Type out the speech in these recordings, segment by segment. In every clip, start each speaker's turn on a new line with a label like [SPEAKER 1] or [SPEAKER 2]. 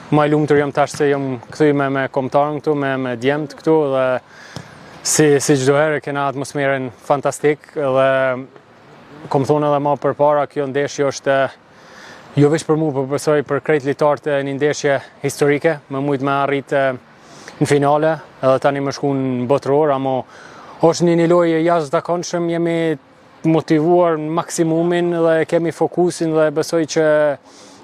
[SPEAKER 1] Ma i lumtur jam tash se jam kthy me me kombëtaren këtu, me me djemt këtu dhe si si çdo herë kena atmosferën fantastik dhe kom thonë edhe ma përpara kjo ndeshje është jo veç për mu, por besoj për krejt lojtarët një ndeshje historike, me mujt me arrit në finale, edhe tani me shku në botëror, amo është një një lojë e jashtëzakonshëm, jemi motivuar në maksimumin dhe kemi fokusin dhe besoj që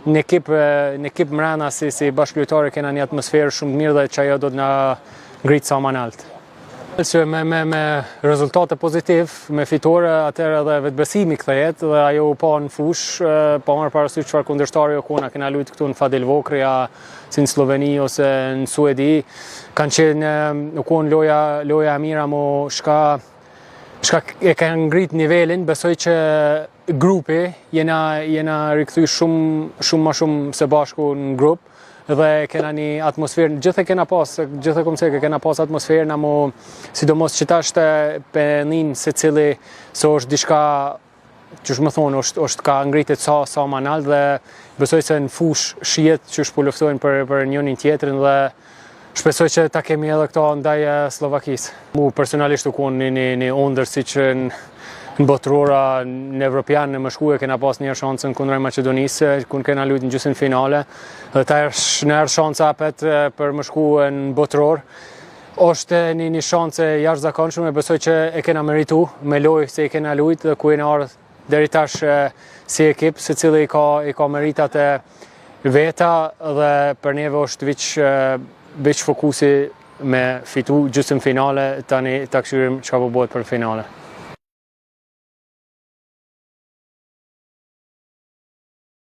[SPEAKER 1] në ekip në ekip mrena si si bashkëlojtarë kena një atmosferë shumë të mirë dhe që ajo do të na ngrit sa më nalt. Që me, me, me rezultate pozitiv, me fitore, atëherë edhe vetëbesimi kthehet dhe ajo u pa në fushë, pa marrë parasysh çfarë kundërshtari u kona, kena luajt këtu në Fadil Vokrri, a si në Sloveni ose në Suedi, kanë qenë u kon loja loja e mira, mo shka Shka e ka ngrit nivelin, besoj që grupi jena, jena rikthy shumë, shumë ma shumë së bashku në grup dhe kena një atmosferë, gjithë e kena pas, gjithë e kom cekë, kena pas atmosferë, amo sidomos që tash pe nin secili se është diçka qysh me thonë, është, është ka ngritet sa, sa ma nalt dhe besoj se në fushë shihet qysh po luftojnë për, për njënin tjetrin dhe shpresoj që ta kemi edhe këto ndaj Sllovakisë. Mu personalisht u konë një, një, një ondër si që në, në botërora, në Evropian, në më shku e kena pas një shansën kundra Maqedonisë, ku kena lujt në gjysën finale, dhe tash na erdh shansa apet për më shku në botëror. Është një, një shansë e jashtëzakonshme, besoj që e kena meritu me lojë se i kena lujt dhe ku jena ardhë deri tash si ekip, secili i ka, i ka meritat e veta dhe për neve është veç, veç fokusi me fitu gjysëm finale, tani ta kqyrim çka po bëhet për finale.